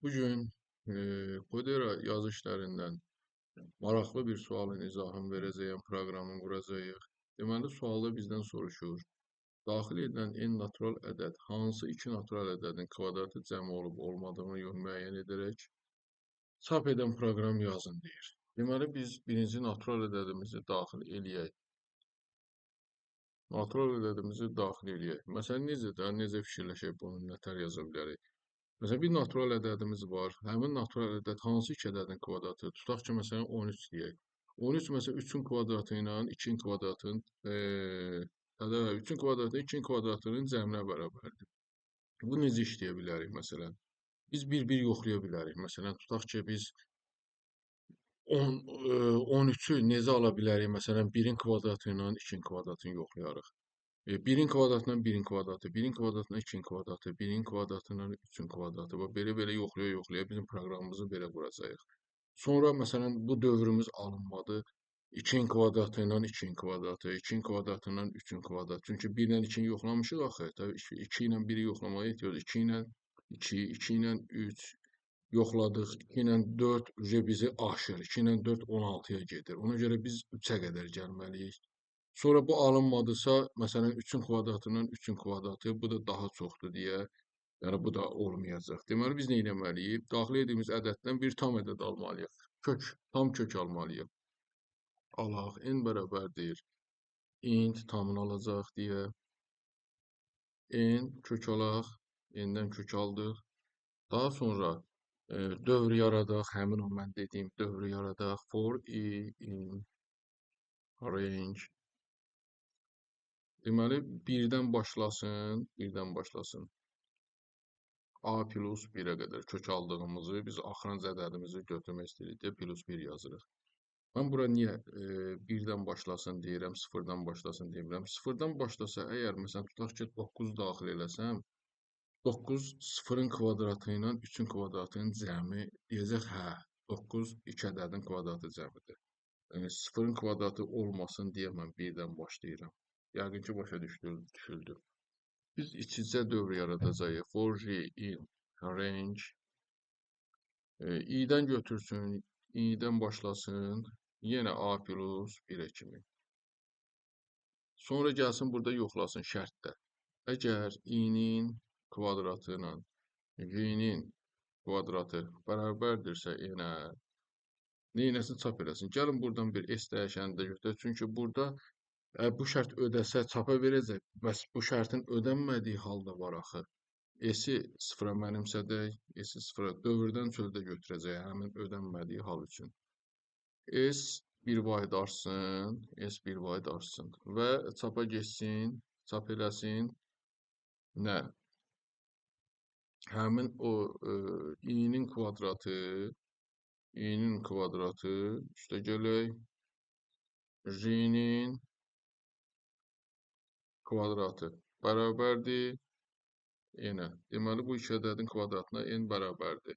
Bu gün Codera yazı işlərindən maraqlı bir sualın izahını verəcəyəm, proqramını quracağıq. Deməli, sualda bizdən soruşur, daxil edilən n natural ədəd hansı iki natural ədədin kvadratı cəmi olub olmadığını müəyyən edərək çap edən proqram yazın deyir. Deməli, biz birinci natural ədədimizi daxil eləyək. Natural ədədimizi daxil eləyək. Məsələn, necə fikirləşək bunu, nətər yaza bilərik? Məsələn, bir natural ədədimiz var. Həmin natural ədəd hansı iki ədədin kvadratı? Tutaq ki, məsələn, 13 deyək. 13, məsələn, 3-ün kvadratı ilə 2-nin kvadratının, 3-ün kvadratı 2-nin kvadratının cəminə bərabərdir. Bu necə işləyə bilərik, məsələn? Biz bir-bir yoxlaya bilərik. Məsələn, tutaq ki, biz 13-ü necə ala bilərik? Məsələn, 1-in kvadratı ilə 2-nin kvadratını yoxlayarıq. 1-in kvadratından 1-in kvadratı, 1-in kvadratından 2-nin kvadratı, 1-in kvadratından 3-ün kvadratı. Bax, belə-belə yoxlaya-yoxlaya bizim proqramımızı belə quracağıq. Sonra, məsələn, bu dövrümüz alınmadı. 2-nin kvadratı ilə 2-nin kvadratı, 2-nin kvadratı ilə 3-ün kvadratı. Çünki 1 ilə 2-ni yoxlamışıq axı. Tabii 2 ilə 1-i yoxlamağa ehtiyac 2 ilə 2, 2 ilə 3 yoxladıq. 2 ilə 4 bizi aşır. 2 ilə 4 16-ya gedir. Ona görə biz 3-ə qədər gəlməliyik. Sonra bu alınmadısa, məsələn, 3-ün kvadratından 3-ün kvadratı, bu da daha çoxdur deyə, yəni bu da olmayacaq. Deməli, biz nə etməliyik? Daxil etdiyimiz ədəddən bir tam ədəd almalıyıq. Kök, tam kök almalıyıq. Alaq, n bərabərdir. İnt tamını alacaq deyə. N kök alaq, n-dən kök aldıq. Daha sonra dövr yaradaq, həmin o mən dediyim dövrü yaradaq. For i in range. Deməli, 1-dən başlasın, 1-dən başlasın. A plus 1-ə qədər kök aldığımızı, biz axırıncı ədədimizi götürmək istəyirik deyə plus 1 yazırıq. Mən bura niyə 1-dən başlasın deyirəm, 0-dan başlasın deyirəm. 0-dan başlasa, əgər məsələn, tutaq ki, 9 daxil eləsəm, 9 0-ın kvadratı ilə 3-ün kvadratının cəmi deyəcək, hə, 9 2 ədədin kvadratı cəmidir. Yəni, 0-ın kvadratı olmasın deyə mən 1-dən başlayıram. Yəqin ki, başa düşüldü. Biz iç-içə dövr yaradacağıq. For j in range. İ-dən götürsün, i-dən başlasın. Yenə a plus 1-ə kimi. Sonra gəlsin burada yoxlasın şərtdə. Əgər i-nin kvadratı ilə j-nin kvadratı bərabərdirsə n-ə, neynəsin çap eləsin. Gəlin buradan bir s dəyişəni də götürək. Çünki burada bu şərt ödəsə çapa verəcək. Bəs bu şərtin ödənmədiyi halda var axı. S-i sıfıra mənimsədək, S-i sıfıra dövrdən çöldə götürəcək həmin ödənmədiyi hal üçün. S bir vahid artsın, S bir vahid artsın və çapa geçsin, çap eləsin. Nə? Həmin o i-nin kvadratı, i-nin kvadratı üstə gələk, j-nin kvadratı bərabərdir n-ə. Deməli, bu iki ədədin kvadratına n bərabərdir.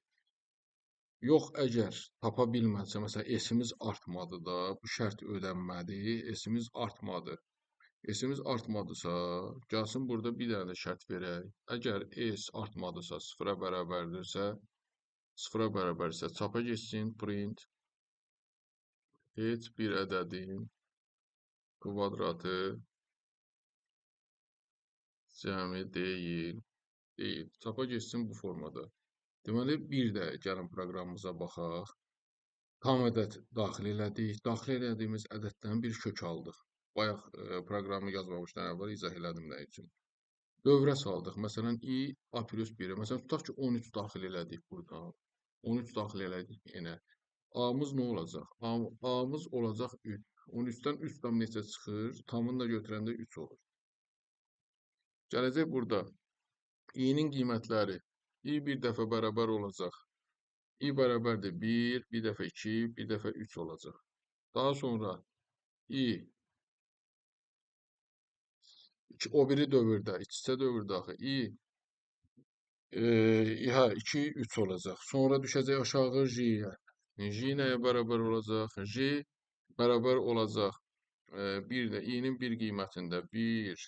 Yox, əgər tapa bilmədisə, məsələn, s-imiz artmadı da, bu şərt ödənmədi, s-imiz artmadı. S-imiz artmadısa, gəlsin burada bir dənə də şərt verək. Əgər s artmadısa, sıfıra bərabərdirsə, sıfıra bərabərsə, çapa geçsin, print, heç bir ədədin kvadratı cəmi deyil, deyil. Çapa geçsin bu formada. Deməli, bir də gəlin proqramımıza baxaq. Tam ədəd daxil elədik. Daxil elədiyimiz ədəddən bir kök aldıq. Bayaq proqramı yazmamışdan əvvəl izah elədim nə üçün. Dövrə saldıq. Məsələn, i a plus 1-ə. Məsələn, tutaq ki, 13 daxil elədik buradan. 13 daxil elədik n-ə. A-mız nə olacaq? A-mız olacaq 3. 13-dən 3 tam neçə çıxır? Tamını da götürəndə 3 olur. Gələcək burada i-nin qiymətləri i bir dəfə bərabər olacaq. I bərabərdir 1, bir dəfə 2, bir dəfə 3 olacaq. Daha sonra i o biri dövrdə, iç-içə dövrdə axı i 2, 3 olacaq. Sonra düşəcək aşağı j-yə. J nəyə bərabər olacaq? J bərabər olacaq. Bir də i-nin bir qiymətində 1,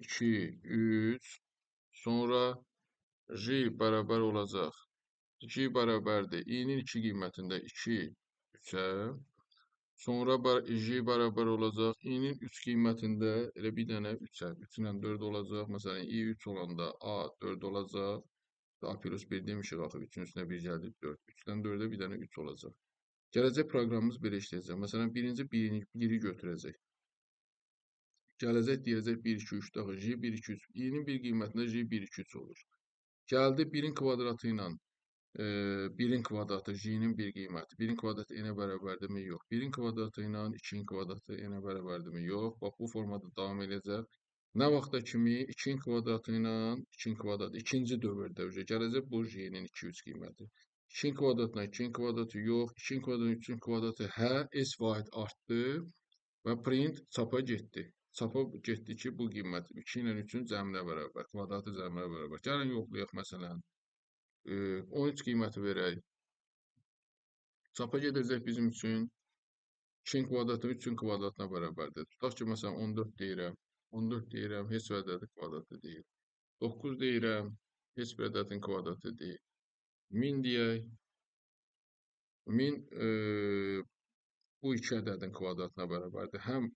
2, 3, sonra J bərabər olacaq. J bərabərdir. İ-nin 2 qiymətində 2 3-ə. Sonra J bərabər olacaq. İ-nin 3 qiymətində elə bir dənə 3-ə. 3 ilə 4 olacaq. Məsələn, İ 3 olanda A 4 olacaq. A plus 1 demişik axı. 3-ün üstünə 1 gəldi 4. 3-dən 4-ə bir dənə 3 olacaq. Gələcək proqramımız belə işləyəcək. Məsələn, birinci 1-i götürəcək. Gələcək deyəcək 1, 2, 3 daxil. J 1, 2, 3. İ-nin 1 qiymətində J 1, 2, 3 olur. Gəldi 1-in kvadratı ilə 1-in kvadratı J-nin 1 qiyməti. 1-in kvadratı n-ə bərabərdirmi? Yox. 1-in kvadratı ilə 2-in kvadratı n-ə bərabərdirmi? Yox. Bax, bu formada davam edəcək. Nə vaxta kimi 2-in kvadratı ilə 2-in kvadratı ikinci dövrdə gələcək bu J-nin 2, 3 qiyməti. 2-in kvadratına 2-in kvadratı yox, 2-in kvadratına 3-ün kvadratı hə, S vahid artdı və print çapa getdi. Çapa getdi ki, bu qiymət 2 ilə 3-ün cəminə bərabər, kvadratı cəminə bərabər. Gəlin yoxlayaq məsələn. 13 qiyməti verək. Çapa gedəcək bizim üçün 2-in kvadratı 3-ün kvadratına bərabərdir. Tutaq ki, məsələn 14 deyirəm. 14 deyirəm, heç bir ədədin kvadratı deyil. 9 deyirəm, heç bir ədədin kvadratı deyil. 1000 deyək. 1000 bu iki ədədin kvadratına bərabərdir. Həm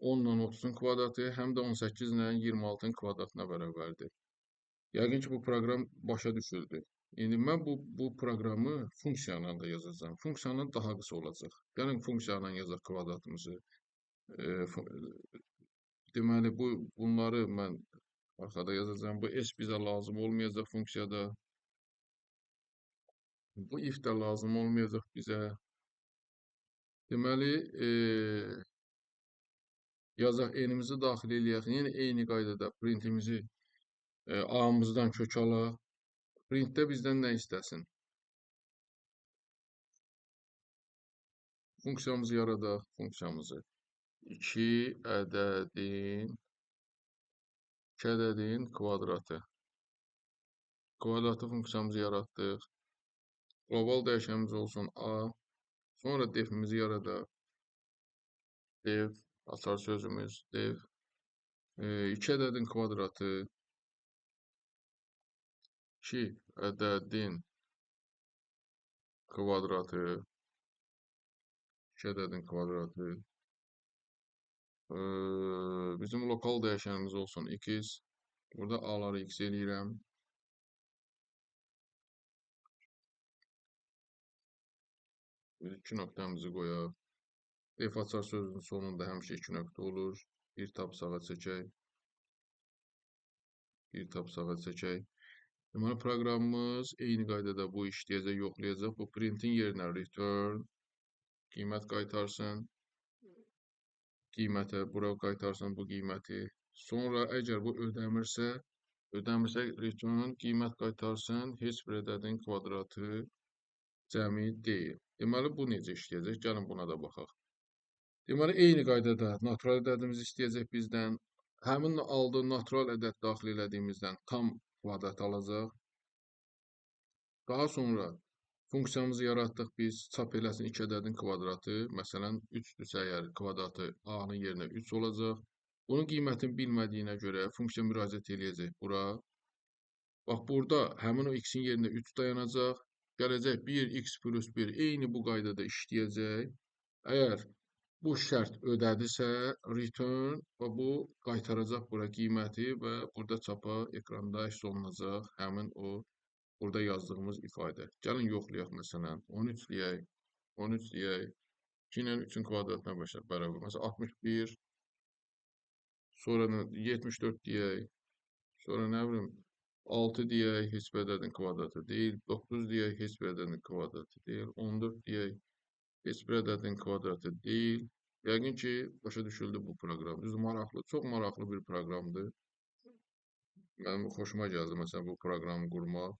10 ilə 30-un kvadratı, həm də 18 ilə 26-ın kvadratına bərabərdir. Yəqin ki, bu proqram başa düşüldü. İndi mən bu proqramı funksiya ilə da yazacağam. Funksiya ilə daha qısa olacaq. Gəlin funksiya ilə yazaq kvadratımızı. Deməli, bunları mən arxada yazacağam. Bu S bizə lazım olmayacaq funksiyada. Bu if də lazım olmayacaq bizə. Deməli, yazaq n-imizi daxil eləyək. Yenə eyni qaydada printimizi A-mızdan kök alaq. Printdə bizdən nə istəsin? Funksiyamızı yaradaq, funksiyamızı. 2 ədədin kvadratı. Kvadratı funksiyamızı yaratdıq. Qlobal dəyişənimiz olsun A. Sonra defimizi yaradaq. Def, açar sözümüz def. 2 ədədin kvadratı. 2 ədədin kvadratı. 2 ədədin kvadratı. Bizim lokal dəyişənimiz olsun x. Burada A-ları x eləyirəm. Biz 2 nöqtəmizi qoyaq. Def açar sözünün sonunda həmişə 2 nöqtə olur. Bir tab sağa çəkək. Bir tab sağa çəkək. Deməli, proqramımız eyni qaydada bu işləyəcək, yoxlayacaq. Bu printin yerinə return qiymət qaytarsın. Qiymətə bura qaytarsın bu qiyməti. Sonra əgər bu ödəmirsə, return qiymət qaytarsın. Heç bir ədədin kvadratı cəmi deyil. Deməli, bu necə işləyəcək? Gəlin buna da baxaq. Deməli, eyni qaydada natural ədədimizi istəyəcək bizdən. Həmin aldığı natural ədəd daxil elədiyimizdən tam kvadrat alacaq. Daha sonra funksiyamızı yaratdıq biz. Çap eləsin 2 ədədin kvadratı. Məsələn, 3-dürsə əgər kvadratı A-nın yerinə 3 olacaq. Bunun qiymətini bilmədiyinə görə funksiya müraciət eləyəcək bura. Bax, burada həmin o x-in yerinə 3 dayanacaq. Gələcək 1x plus 1 eyni bu qaydada işləyəcək. Əgər bu şərt ödədisə, return və bu qaytaracaq bura qiyməti və burada çapa ekranda əks olunacaq həmin o burada yazdığımız ifadə. Gəlin yoxlayaq məsələn, 13 deyək, 13 deyək, 2 ilə 3-ün kvadratına bərabər. Məsələn, 61, sonra 74 deyək, sonra nə bilim, 6 deyək, heç bir ədədin kvadratı deyil, 9 deyək, heç bir ədədin kvadratı deyil, 14 deyək, heç bir ədədin kvadratı deyil. Yəqin ki, başa düşüldü bu proqram. Düzdür, maraqlı, çox maraqlı bir proqramdır. Mənim xoşuma gəldi, məsələn, bu proqramı qurmaq.